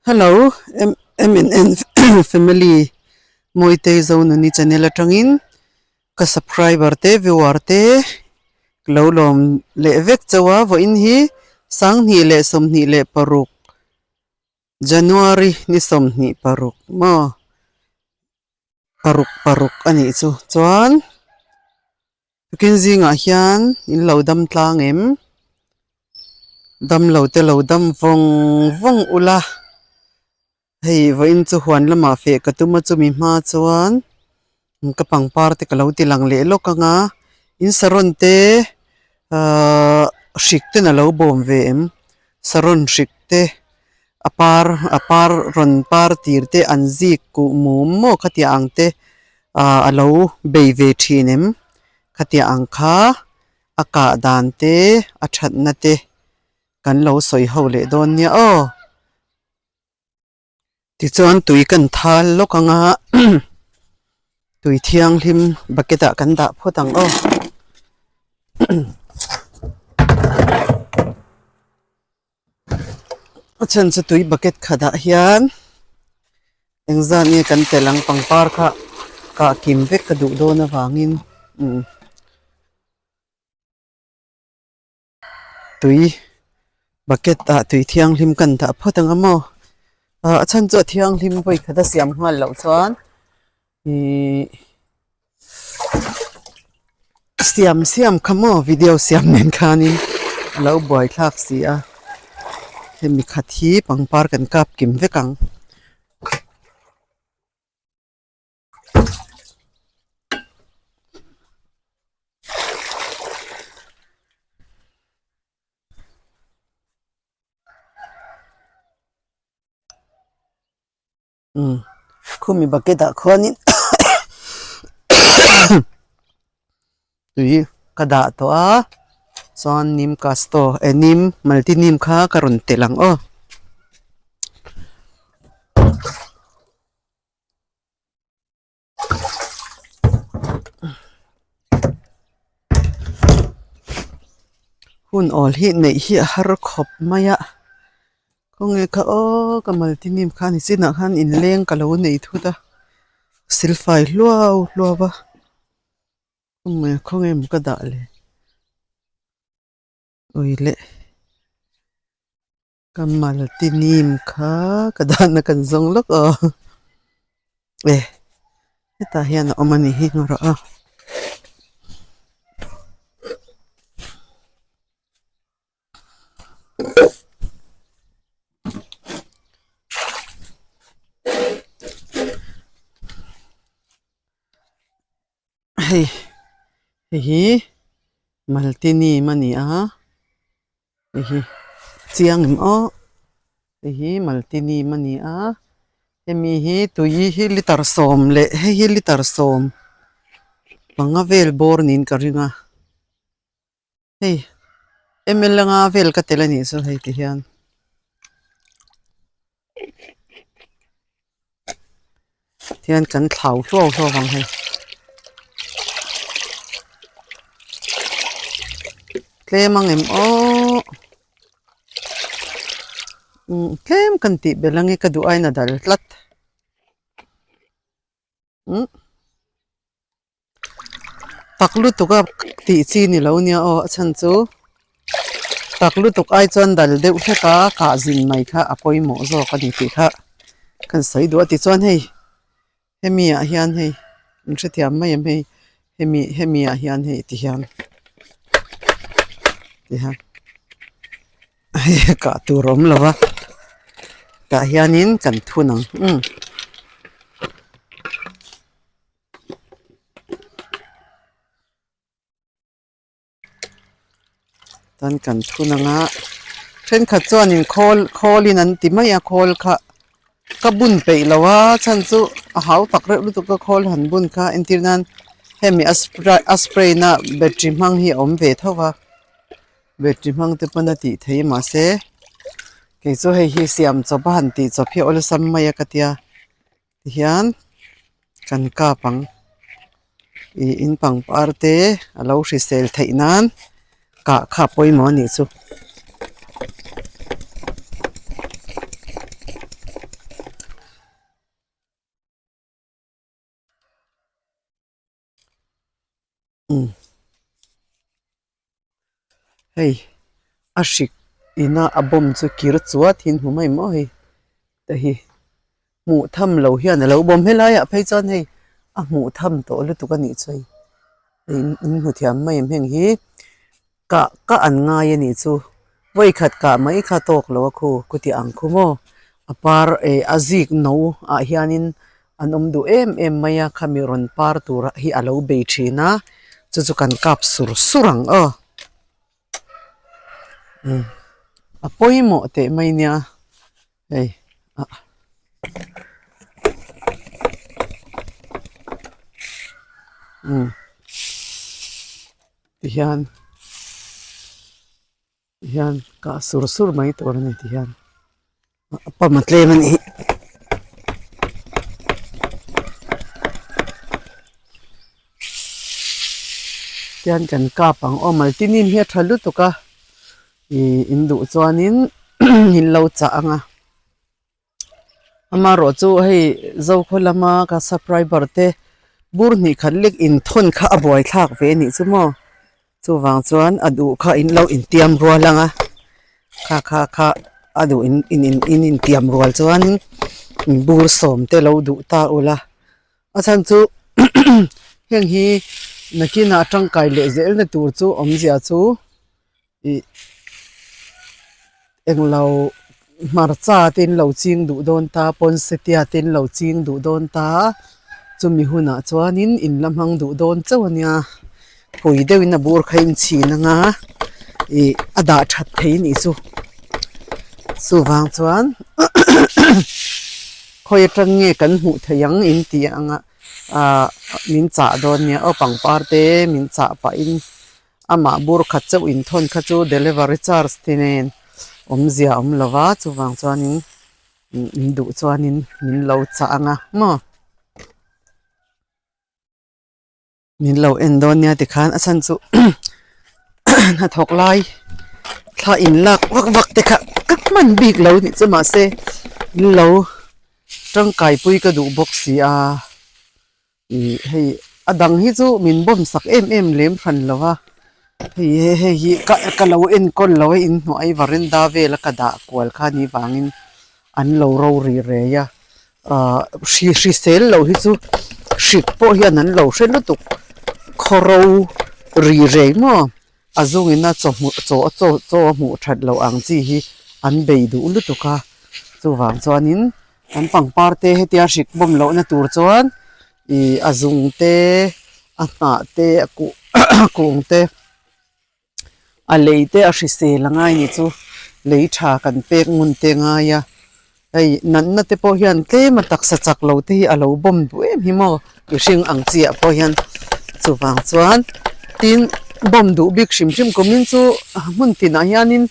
Hello M and N family Mawitei Zonuni channel atangin ka subscriber te viewer te ka lo lawm leh vek chauh a vawiin hi sanghnih leh 26 January ni 26 maw paruk paruk a nih chu chuan. Tukin zingah hian in lo dam tlang em? Dam lo te lo dam vawng vawng ula, hei vawiin chu huan lamah feh ka tum a chumi hma chuan ka pangpar te ka lo ti lang leh lawk ang a, in saron te ahh hrik ten a lo bawm ve em? Saron hrik te a par a par rawn par tir te an zik kuh mum maw khatiang ang te ah a lo bei ve thin em khatiang ang kha a kah dan te a thatna te kan lo sawi ho leh dawn nia aw tichuan tui kan thal lawk ang a tui thianghlim bucket ah kan dah phawt ang aw. A chhan chu tui bucket khatah hian engzat nge kan telh ang pangpar kha kah kim vek ka duh dawn avangin umm tui bucket ah tui thianghlim kan dah phawt ang a maw ah a chhan chu a thianghlim vawi khat a siam nghal loh chuan ihh siam siam kha maw video siam nen khanin a lo buai thlak si a hemi khat hi pangpar kan kap kim vek ang. Umm khumi bucket ah khuanin tui ka dah tawh a chuan nim kasto eh nim multi nim kha ka rawn telh ang aw. Hun awl hi neih hi a har khawp mai a khawnge kha aw ka malti nim kha ni chinah khan inleng ka lo nei thut a silfai hluau hluau a khawnge maw ka dah le ui leh. Ka malti nim kha ka dahna kan zawng lawk aw e hetah hian a awm a nih hi ngaw rawh a. Hei hei hi malti nim a ni a. Hei hi chiang em aw hei hi malti nim a ni a hemi hi tui hi litre sawm leh hei hi litre sawm panga vel bawr niin ka ring a hei ml anga vel ka tel a nih chu hei ti hian. Tihian kan thlau hluau hluau vang hei. Tlem ang em aw. Umm tlem kan tih belh ange ka duh aiin a dal tlat. Umm tak lutuk a tih chi ni lo nia aw a chhan chu tak lutuk ai chuan dal deuh hlek a kah zin mai kha a pawimawh zawk a ni tih kha kan sawi duh a tichuan hei hemi ah hian hei an hrethiam mai em hei hemi hemi ah hian hei ti hian ti hian hei kah tur a awm lo va tah hianin kan thun ang umm. Chuan kan thun ang a thenkhat chuanin khawl khawlin an ti mai a khawl kha ka bun peih lo a chhan chu a hau tak reuh lutuk a khawl han bun kha entir nan hemi a spray a spray na battery hmang hi a awm ve tho va battery hmang te pawn a tih theih mahse kei chu hei hi siam chawp a han tih chawp hi awlsam mai a ka tia. Tihian kan kap ang ih in pangpar te a lo hrisel theih nan kah kha pawimawh a nih chu. Hei a hrik ina a bawm chu kir chuat hi an hmu mai maw hei te hi hmuh tham lo hian a lo bawm helai ah phei chuan hei a hmuh tham tawh lutuk a nih chu hei in hmu thiam mai em heng hi kah kah an ngai a nih chu vawi khat kah mai kha tawk lo a khu khutih ang khu maw a par eh a zik no ah hianin an awm duh em em mai a khami rawn par tur hi a lo bei thin a chu chu kan kap sur sur ang aw a pawimawh teh mai nia hei ah umm tihian tihian kah sur sur mai tur a ni tihian a pump a tlem a nih hi. Tihian kan kap ang aw maltinim hi a tha lutuk a ih in duh chuanin in lo chah ang a amaherawh chu hei zokhaw lama ka subscriber te bur hnih khat lek inthawn kha a buaithlak ve a nih chu maw. Chuvang chuan a duh kha in lo intiam rual ang a, kha kha kha a duh in in in intiam rual chuanin bur sawm te lo duh ta ula a chhan chu heng hi nakinah tangkai leh zelna tur chu awmzia chu ih englo hmarcha te in lo ching duh dawn ta pawnsetia te in lo ching duh dawn ta chumi hunah chuanin in la hmang duh dawn chauh a nia pui deuhin a bur kha in chhin anga ih a dah that thei a nih chu chuvang chuan khawi atang nge kan hmuh theih ang in tih anga ah min chah dawn nia aw pangpar te min chah pahin. Amah bur khat chauh inthawn kha chu delivery charge te nen awmzia a awm lo va, chuvang chuanin in duh chuanin min lo chah ang a maw. Min lo en dawn nia tikhan a chhan chu hnathawk lai thla in lak vak vak te kha ka hman bik lo nih chu mahse in lo tangkaipui ka duh bawk si a. Ih hei a dang hi chu min bawm sak em em lem hran lo va hei he hei hi ka ka lo enkawl lo a inhnuai varanda vela ka dah kual kha ni vangin an lo ro ri rei a ah hri hrisel lo hi chu hrik pawh hian an lo hre lutuk khaw ro ri rei maw a zungin a chawhmu chaw a chaw chaw a hmuh that loh ang chi hi an bei duh lutuk a chuvang chuanin. Kan pangpar te hetia hrik bawm lohna tur chuan ih a zung te a hnah te a kuh kung te a lei te a hrisel a ngai ni chu lei tha kan pek ngun te a ngai a hei natna te pawh hian tlem a taksa chak lo te hi a lo bawm duh em hi maw mihring ang chi ah pawh hian chuvang chuan tin bawm duh bik hrim hrim kumin chu hmun tinah hianin.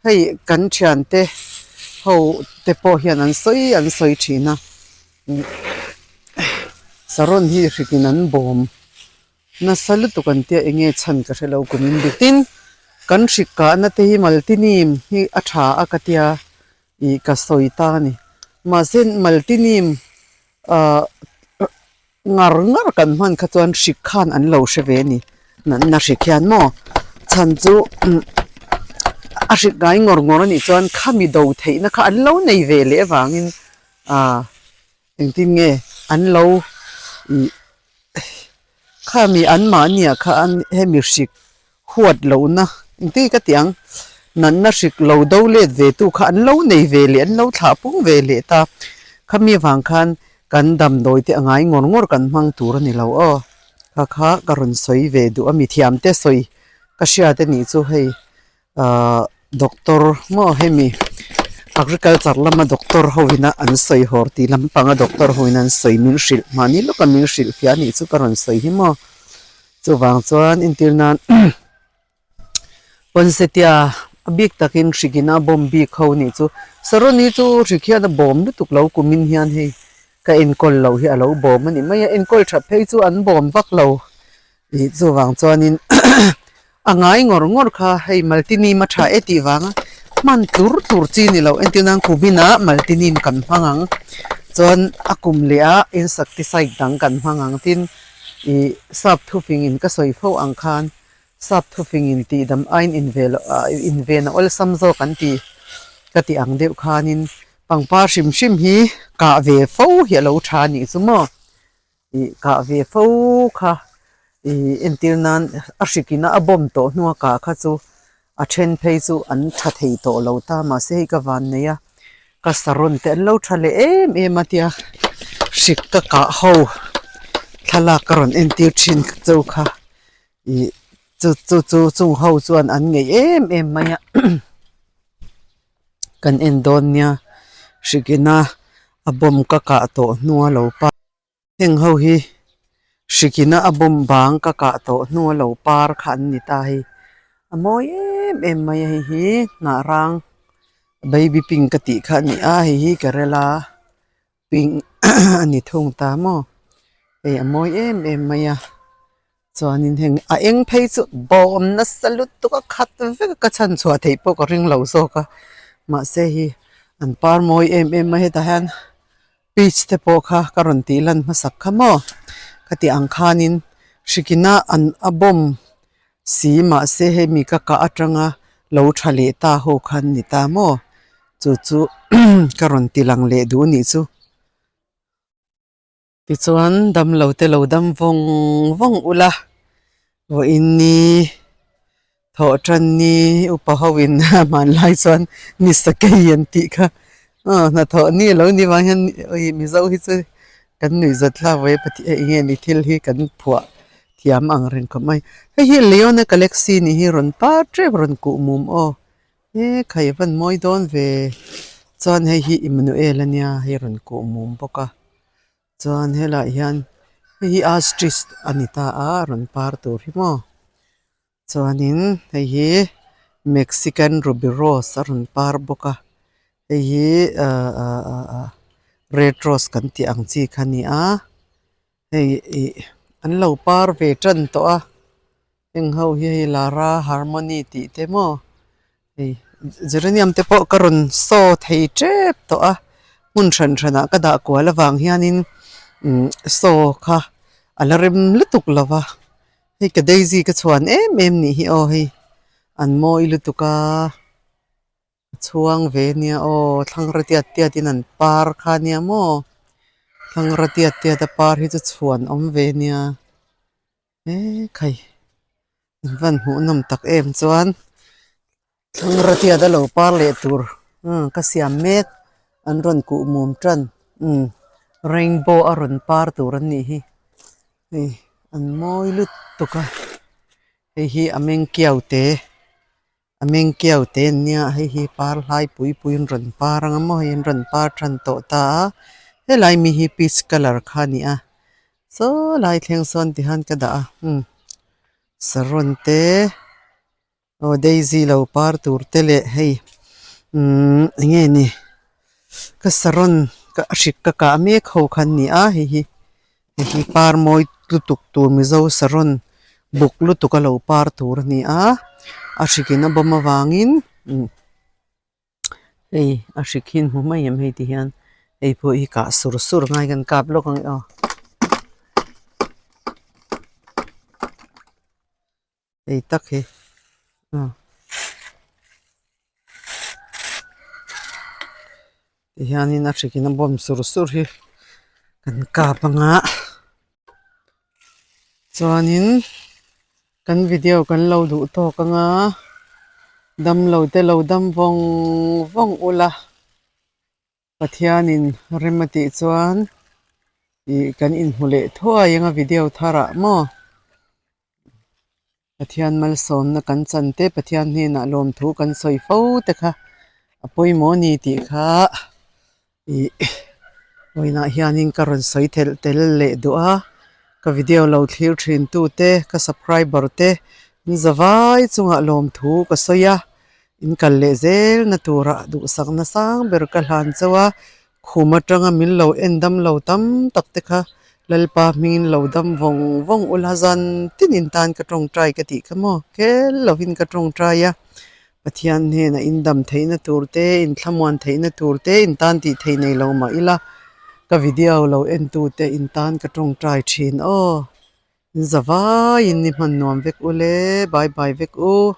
Hei kan thiante ho te pawh hian an sawi an sawi thin a saron hi hrikin an bawm nasa lutuk an tia eng nge chhan ka hre lo kum in bik tin kan hrik kahna te hi maltinim hi a tha a ka tia ih ka sawi ta a ni mahse maltinim ah ngar ngar kan hman kha chuan hrik khan an lo hre ve a ni natna hrik hian maw chhan chu a hrik ngai ngawr ngawr a nih chuan khami do theihna kha an lo nei ve leh avangin ah engtin nge an lo ih khami anmahni ah khan hemi hrik huat lohna engtin nge ka tih ang natna hrik lo do let ve tu kha an lo nei ve leh an lo thlah pung ve leh ta khami avang khan kan damdawi te a ngai ngawr ngawr kan hmang tur a ni lo aw kha kha ka rawn sawi ve duh a mithiam te sawi ka hriat a nih chu hei ahh doctor maw hemi agriculture lama doctor ho ina an sawi hawr tih lampanga doctor ho in an sawi min hrilh mahni lawka min hrilh fiah a nih chu ka rawn sawi hi maw. Chuvang chuan entir nan Poinsettia a bik takin hrikina bawm bik ho nih chu Saron hi chu hrik hian a bawm lutuk lo kumin hian hei ka enkawl loh hi a lo bawm a ni mai a enkawl that phei chu an bawm vak lo ih chuvang chuanin a ngai ngawr ngawr kha hei maltinim a tha e tih vanga hman tlur tlur chi ni lo entir nan kuminah maltinim kan hmang ang chuan a kum leh ah insecticide dang kan hmang ang tin. Ih sap thufing in ka sawi fo ang khan Sap thufing in tih dam aiin inve loh ah inven a awlsam zawk an ti ka tih ang deuh khanin pangpar hrim hrim hi kah ve fo hi a lo tha a nih chu maw ih kah ve fo kha ih entir nan a hrik ina a bawm tawh hnua kah kha chu a then phei chu an tha thei tawh lo ta mahse hei ka van nei a ka saron te an lo tha leh em em a tia hrik ka kah ho thlalak ka rawn entir thin chu kha ih chu chu chu chung ho chuan an ngeih em em mai a kan en dawn nia hrik ina a bawm ka kah tawh hnua lo pa. Heng ho hi hrikina a bawm bang ka kah tawh hnua lo par kha an ni ta hei a mawi em em mai a hei hi hnah rang baby pink ka tih kha a ni a hei hi kerela pink a ni thung ta maw hei a mawi em em mai a chuanin heng a eng phei chu bawm nasa lutuk a khat vek a ka chhan chhuah theih pawh ka ring lo zawk a mahse hei an par mawi em em mai hetah hian. Peach te pawh kha ka rawn tih lan hmasak kha maw ka tih ang khanin hrikina an a bawm si mahse hemi ka kah atanga lo tha leh ta ho kha an ni ta maw chu chu ka rawn ti lang leh duh nih chu. Tichuan damlo te lo dam vawng vawng ula vawiin ni Thawh tan ni upa ho in hmanlai chuan ni sakei an tih kha aw hnathawh ni alo ni vang hian ui mizo hi chu kan nuih zat hlak ve pathian eng nge ni thil hi kan phuah thiam ang reng khawp mai hei hi Leona galaxy nih hi rawn par tep rawn kuh mum aw he khai a van mawi dawn ve chuan hei hi Emmanuel ania hei rawn kuh mum bawk a. Chuan helaiah hian hei hi ostrich a ni ta a rawn par tur hi maw chuanin hei hi mexican ruby rose a rawn par bawk a hei hi ah ah ah ah red rose kan tih ang chi kha a ni a hei ih an lo par ve tan tawh a. Heng ho hi hei Lara Harmony tih te maw hei geranium te pawh ka rawn saw thei tep tawh a hmun hran hranah ka dah kual avang hianin umm saw kha a la rem lutuk lo va hei ka daisy ka chhuan em em nih hi aw hei an mawi lutuk a a chhuang ve nia aw thlangra tiat tiat in an par kha nia maw thlangra tiat tiat a par hi chu chhuan awm ve nia. He khai an van hmuh nawm tak em chuan thlangra tiat a lo par leh tur umm ka siam mek an rawn kuh mum tan umm rainbow a rawn par tur an nih hi hei an mawi lutuk a hei hi a meng kiau te. A meng kiau te an nia hei hi par hlai pui pui an rawn par ang a maw hei an rawn par tan tawh ta a helai mi hi peach colour kha a ni a saw lai thleng sawn ti hian ka dah a umm saron te aw daisy lo par tur te leh hei umm eng nge ni ka saron ka a hrik ka kah mek ho kha an ni a hei hi. Hei hi par mawi lutuk tur Mizo saron buk lutuk a lo par tur a ni a a hrikin a bawm avangin umm hei a hrik hi an hmu mai em hei ti hian hei pawh hi kah sur sur ngai kan kap lawk ang e aw. Hei tak hi aw tihianin a hrikin a bawm sur sur hi kan kap anga chuanin kan video kan lo duh tawk anga damlo te lo dam vawng vawng ula. Pathianin rem a tih chuan ih kan inhmu leh thuai anga video tharah maw Pathian malsawmna kan chan te Pathian hnenah lawmthu kan sawi fo te kha a pawimawh a ni tih kha ih vawiinah hianin ka rawn sawi thelh tel leh duh a ka video lo thlir thin tu te ka subscriber te in zavai chungah lawmthu ka sawi a. In kal leh zel na turah duhsakna sang ber ka hlan chauh a, khum atanga min lo en dam lo tam tak te kha Lalpa hmingin lo dam vawng vawng ula zan tin in tan ka tawngtai ka tih kha maw khel lovin ka tawngtai a, Pathian hnenah in dam theihna tur te in thlamuan theihna tur te in tan tih theih nei lo mah ila ka video lo en tu te in tan ka tawngtai thin aw. Zavaiin ni hman nuam vek u le, bye bye vek u.